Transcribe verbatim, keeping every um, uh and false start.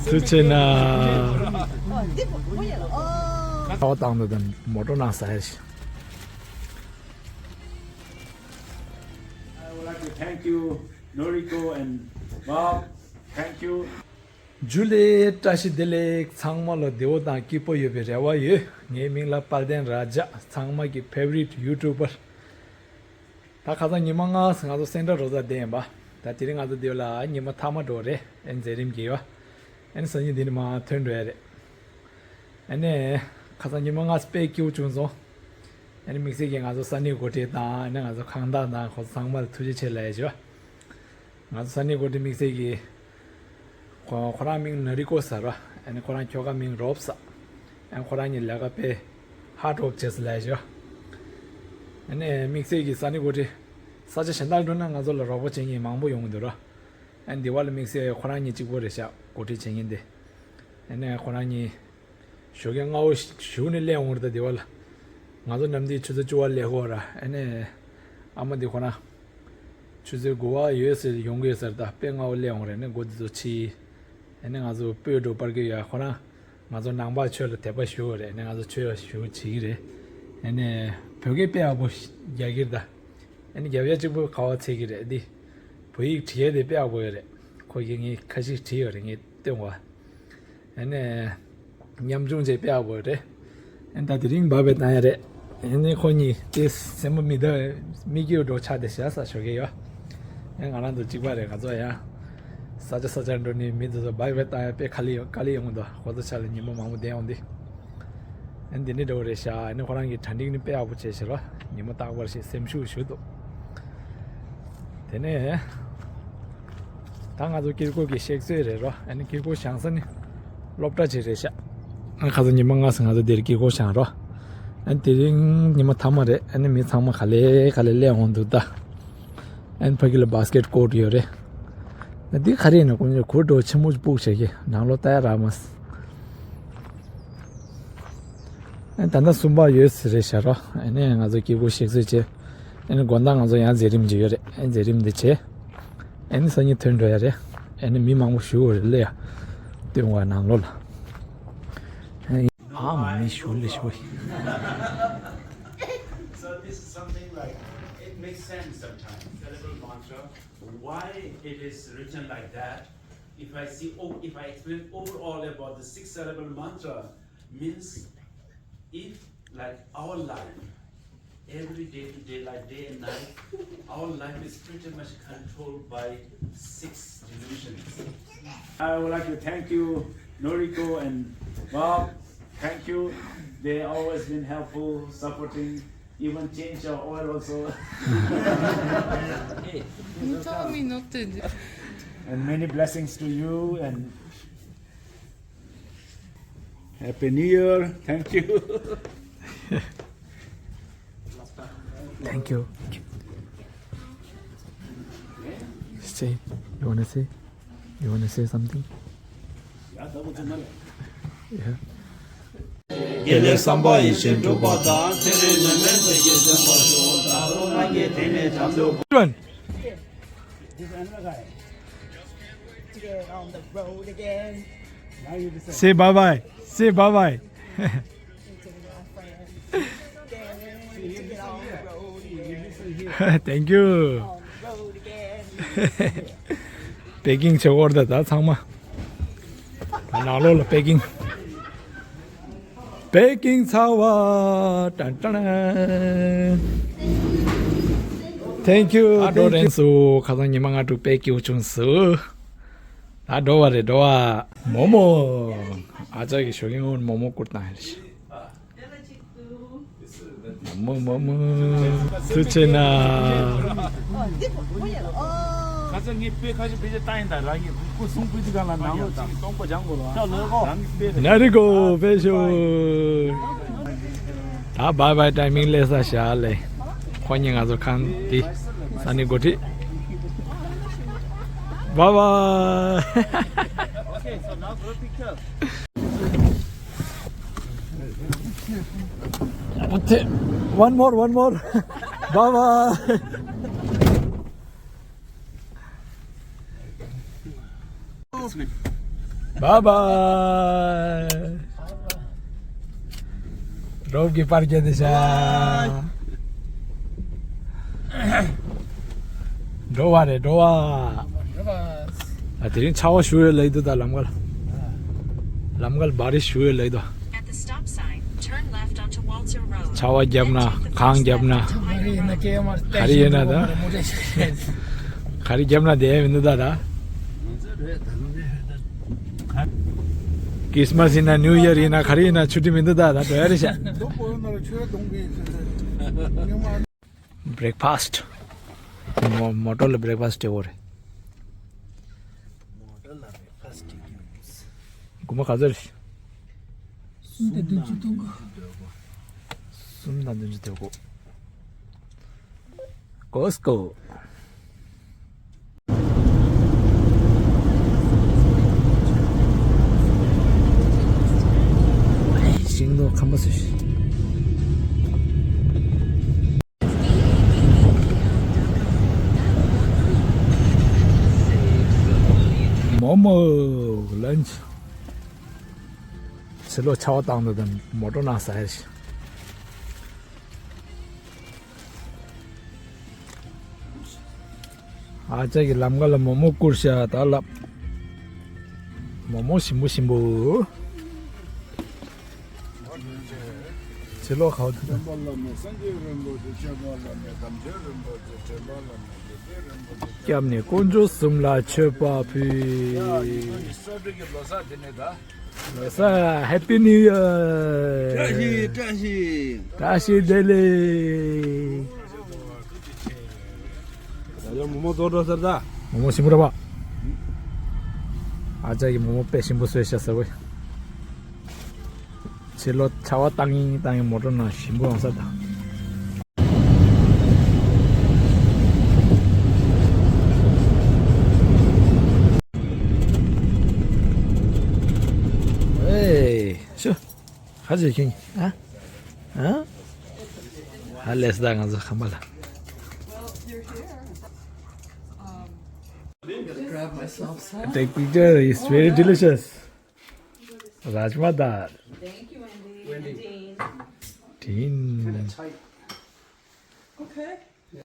ཐུགས་ཆེ་གནང་། ཁ་བ་བཏང་འདུག་དང་མོ་ཊ་ནང་ཟ་ཡ་ཞིག I would like to thank you, Noriko and Bob. Thank you. ཇུ་ལེ། བཀྲ་ཤིས་བདེ་ལེགས། ཚང་མ་ལ་བདེ་བོ་དང་སྐྱིད་པོ་ཡོད་པའི་རེ་བ་ཡོད། ངའི་མིང་ལ་དཔལ་ལྡན་ར་ཇ། ཚང་མ་གི་ཕེ་ཝ་རིཊ་ཡུ་ཊུབ་པར། ད་ཁ་སང་ཉི་མ་ལྔ་ང་ཚོ་སེན་ཊར་རོ་ཛ་བསྡད་ཡིན་པ། ད་དེ་རིང་ང་ཚོ་འདི་ལ་ཉི་མ་མཐའ་མ་འགྲོ་རེད། ཨེ་མཛད་རིམ་གྱི་ཡོད། ཨེ་ནི་སང་ཉིན་འདི་ནས་མར་ཐོན་འགྲོ་ཡ་རེད། ཨེ་ནི་ཁ་སང་ཉི་མ་ལྔ་དཔེ་སྐྱིད་པོ་བྱུང་སོང་། ཨེ་ནི་དམིགས་བསལ་གྱིས་ང་ཚོ་ས་གནས་འགོ་ཁྲིད་དང་ཨེ་ནི་ང་ཚོ་ཁང་བདག་དང་ཁོ་ཚོ་ཚང་མ་ལ་ཐུགས་རྗེ་ཆེ་ལབ་ཡ་བྱས། ང་ཚོ་ས་གནས་འགོ་ཁྲིད་དམིགས་བསལ་གྱིས། ཁོ་ཁོ་རང་མིང་ནོ་རི་ཀོ་ཟེར་བ། ཨ་ནི་ཁོ་རང་ཁྱོ་ག་མིང་རོབ་ཟེར། ཨ་ནི་ཁོ་རང་གཉིས་ལས་ཀ་དཔེ་ཧ་ཌི་ཝོརྐ་བྱས་ཟེར་ལབ་ཡ་བྱས། ཨ་ནི་དམིགས་བསལ་གྱིས་ས་གནས་འགོ་ཁྲིད། ས་ཆ་གཞན་དག་འགྲོ་ན་ང་ཚོ་ལ་རོགས་པ་བྱེད་མཁན་མང་པོ་ཡོང་གི་འདུག་ར། ཨ་ནི་འདི་བ་ལ་དམིགས་བསལ་ཁོ་རང་གཉིས་གཅིག་པོ་རེད་ཤག་འགོ་ཁྲིད་བྱེད་མཁན་དེ། ཨ་ནི་ཁོ་རང་གཉིས། ཞོགས་ཀས་སྔ་བོ་ཞིག་ནས་སླེབས་འོང་རེད་ད་དེ་བ་ལ། ང་ཚོ་ནམ་དུས་ཆུ་ཚོད་བཅུ་པ་སླེབས་ཀྱི་ཡོད་ར། ཨ་ནི། ཨ་མ་འདི་ཁོ་རང་། ཆུ་ཚོད་དགུ་པ་ཡོད་ཟེར་ཡོང་གི་ཡོད་ཟེར་ད་དཔེ་སྔ་བོ་སླེབས་འོང་རེད། ཨ་ནི་སྒོ་འདི་ཚོ་ཕྱེ། ཨ་ནི་ང་ཚོ་སྤོས་སྒྲོ་སྤར་གྱི་ཡོད། ཁོ་རང་། ང་ཚོ་ནང་པ་ཆོས་ལ་དད་པ་ཞུ་གི་རེད། ཨ་ནི་ང་ཚོ་ཆོས་ཞུ་བྱེད་ཀྱི་རེད། ཨ་ནི། བོད་སྐད་དཔེ་ཡག་པོ་རྒྱག་གི་རེད་ད། ཨ་ནི་རྒྱབ་ཡ་གཅིག་པུ་ཁ་བ་ཚད་ཀྱི་རེད་འདི། བོད་ཡིག་བྲིས་ཡ་དེ་དཔེ་ཡག་པོ་ཡོད་རེད། ཁོ་གིས་ངས་ཁ་ཤས་བྲིས་ཡོད་རེད། ངས་སྟོན་བ། ཨ་ནི། ཉམ་ཆུང་བྱས་དཔེ་ཡག་པོ་རེད། ཨ་ནི་ད་དེ་རིང་བབས་པའི་བཏང་ཡ་རེད། ཨ་ནི་ཁོ་གཉིས་དེ་སེམས་པ་མི་བདེ་མི་སྐྱིད་འགྲོ་ཆགས་དེ་བྱ་ས་ཞོགས་ཀས་ཡོད། ཨ་ང་རང་ཚོ་གཅིག་པ་རེད། ང་ཚོ་ཡང་ས་ཆ་ས་ཆར་འགྲོ་ནི་མི་དེ་ཚོ་བབས་པའི་བཏང་ཡ་དཔེ་དཀའ་ལས་ཡོང་དཀའ་ལས་ཡོང་གི་འདུག་ཁོ་ཚོ་ཆ་ལ་ཉིན་མོ་མང་པོ་བསྡད་ཡོང་དུས། ཨ་ནི་འདི་ནི་འགྲོ་རེད་ཤག་ཨ་ནི་ཁོ་རང་གི་གྲ་སྒྲིག་ནི་དཔེ་ཡག་པོ་བྱས་ཤག་རོ། ཉིན་མོ་རྟག་པར་ཞིག་སེམས་ཤུགས་ཞུ་འདུག་དེ་ནས། ད་ང་ཚོ་དཀྱིལ་འཁོར་གྱི་གཤེགས་གསོལ་རེད་རོ། ཨ་ནི་དཀྱིལ་འཁོར་བཞེངས་ས་ནི་སློབ་གྲྭ་ཅིག་རེད་ཤག་ཨ་ཁ་སང་ཉི་མ་ལྔ་ཙམ་ང་ཚོ་འདིར་དཀྱིལ་འཁོར་བཞེངས་རོ། ཨ་ནི་དེ་རིང་ཉི་མ་མཐའ་མ་རེད། ཨ་ནི་མི་ཚང་མ་ག་ལེ་ག་ལེ་སླེབས་འོང་འདུག་ད། ཨ་ནི་ཕ་གི་ལ་བྷ་སི་ཀེ་ཊི་ཀོར་ཊི་ཡོད་རེད། ཨ་འདི་ག་རེ་ཡིན་ན་དཀོན་མཆོག་གུར་འགྲོ་ཆེན་མོ་སྤུག་བྱས་ཀྱི་ནང་ལོགས་ལྟ་ཡ་རག་མ་སོང་། ཨ་ནི་ད་ལྟ་གསུམ་པ་ཡོད་ཟེར་རེད་ཤག་རོ། ཨ་ནི་ང་ཚོ་དཀྱིལ་འཁོར་གཤེགས་གསོལ་བྱས། ཨ་ནི་དགོང་དག་ང་ཚོ་ཡང་མཛད་རིམ་ཅིག་ཡོད་རེད། ཨ་ནི་མཛད་རིམ་འདི་བྱས། ཨ་ནི་སང་ཉིན་ཐོན་འགྲོ་ཡ་རེད། ཨ་ནི་མི་མང་པོ་ཞེ་པོ་རེད་ལ་ཡ། སྟོན་པ་ནང་ལོགས་ལ། ཨ་མ་མི་ཞུ་ལེ་ཞུ། So this is something like, it makes sense sometimes. Syllable mantra, why it is written like that? If I see, o- if I explain overall about the six syllable mantra, means if like our life, every day to day, like day and night, our life is pretty much controlled by six delusions. I would like to thank you, Noriko and Bob. Thank you. They always been helpful, supporting, even change your oil also. You told me not to do. And many blessings to you and Happy New Year. Thank you. Thank you. Say, you wanna say? You wanna say something? Yeah. དགེ་ལེགས་བསམ་པ་ཡིད་བཞིན་འགྲུབ་པ་དང་། ཚེ་རིང་ནད་མེད་བདེ་སྐྱིད་ལྡན་པར་ཤོག་ད་རུང་ང་གིས་དེ་ནས་བྱམས་བརྩེ། One. This another guy. Today on the road again. Now you decide. Say bye bye. Say bye bye. Meeting my friends. Then to get on the road again. Thank you. On the road again. པེ་ཀིང་བྱེད་དགོས་རེད་ད་ཚང་མ། ད་ནང་ལོགས་ལ་པེ་ཀིང་། པེ་ཀིང་ཚར་བ། ཏན་ཏན། Thank you. ད་འགྲོ་རན་སོང་། ཁ་སང་ཉི་མ་ལྔ་དྲུག་དཔེ་སྐྱིད་པོ་བྱུང་སོང་། ད་འགྲོ་བ་རེད་འགྲོ་བ། མོག་མོག་ཨ་ཅག་གིས་ཞོགས་ཀས་སྔོན་མོག་མོག་བསྐུར་བཏང་ཡོད་རེད། མོག་མོག་མོག་མོག་ཐུགས་རྗེ་གནང་། ཁ་སང་ངས་དཔེ་ཁ་ཤས་དཔེ་ཆ་བཏང་ཡིན་ད་ར། ངས་ཁོ་སུང་སྤུས་ཀྱི་སྒང་ལ་ནང་ལོགས་ཅིག་གཏོང་པ་སྦྱང་དགོས་ལ། རང་གི་དཔེ་རེད། ན་རི་གོ་དཔེ་ཤོ། ད་བྷའི་བྷའི་ཊའི་མིང་སླེབས་ས་བཞག་ལེ། ཁོ་གཉིས་ང་ཚོ་ཁང་འདི་ས་ནི་འགོ་ཁྲིད། བྷའི་བྷའི། Okay, so now group picture. One more, one more. Bye bye. Bye bye. རོགས་ཀྱི་པར་རྒྱག་དེ་ཤ། འགྲོ་བ་རེད་འགྲོ་བ། ཨ་དེ་རིང་ཆར་པ་ཞུ་ཡོད་ལབ་འདུག་ད་ལམ་ཁ་ལ། ལམ་ཁ་ལ་བ་རི་ཞུ་ཡོད་ལབ་འདུག At the stop sign, turn left onto Walter Road. ཆར་པ་བརྒྱབ་ན་གངས་བརྒྱབ་ན། ག་རེ་ཡིན་ན་ད། ག་རེ་བརྒྱབ་ན་བསྡད་ཡ་མི་འདུག་ད་ད། ཁྲིས་མས་ཡིན་ན་ནིའུ་ཡར་ཡིན་ན་ག་རེ་ཡིན་ན་ཆུ་ཊི་མི་འདུག་ད་ད་འགྲོ་ཡ་རེད་ཤག Breakfast. མོ་མོ་ཊ་ལ་བྷི་རེག་ཕ་སི་ཊི་སྤྲད་དགོས་རེད། མོ་ཊ་ལ་བྷི་རེག་ཕ་སི་ཊི་སྤྲད་དགོས། སྒོར་མོ་ག་ཚོད་རེད། སུམ་དང་བདུན་ཅུ་སྟོང་དགོས། སུམ་དང་བདུན་ཅུ་སྟོང་དགོས། ཀོ་སི་ཀོ། ཤིང་ནོར་ཁམས་པ་སུ་ཞིག་མོ་མོ་ལན་ཆི། ཕྱི་ལོགས་ཆར་པ་བཏང་འདུག་དང་མོ་ཊ་ནང་ཟ་ཡ་ཞིག་ཨ་ཅག་གི་ལམ་ཁ་ལ་མོག་མོག་བསྐུར་ཤག་ད་ལབ། མོག་མོག་ཞིམ་པོ་ཞིམ་པོ། ཕྱི་ལོགས་ཁ་བ་དུ། སྐྱབས་གནས་དཀོན་མཆོག་གསུམ་ལ་མཆོད་པ་ཕུལ། ལོ་གསར་Happy New Year། བཀྲ་ཤིས་བཀྲ་ཤིས། བཀྲ་ཤིས་བདེ་ལེགས། ད་ཡང་མོག་མོག་རྫོགས་འགྲོ་ཟེར་ད། མོག་མོག་ཞིམ་པོ་རེད་པ། ཨ་ཅག་གིས་མོག་མོག་དཔེ་ཞིམ་པོ་བཟོས་ཤག་ཟེར་བས། ཕྱི་ལོགས་ཆར་པ་བཏང་ཡིན་བཏང་ཡིན་མོ་ཊ་ནང་ཞིམ་པོ་ཡོང་ས་ད། ཨེ་ཤུ། ཧ་ཅང་ཁྱོད་ཨ། ཨ། ཧ་ལས་ད་ང་ཚོ་ཁམས་པ་ལ། Grab myself some. Take picture, it's very delicious. Rajma dal. Thank you, Wendy. Wendy. Dean. Dean. Kind of tight. Okay.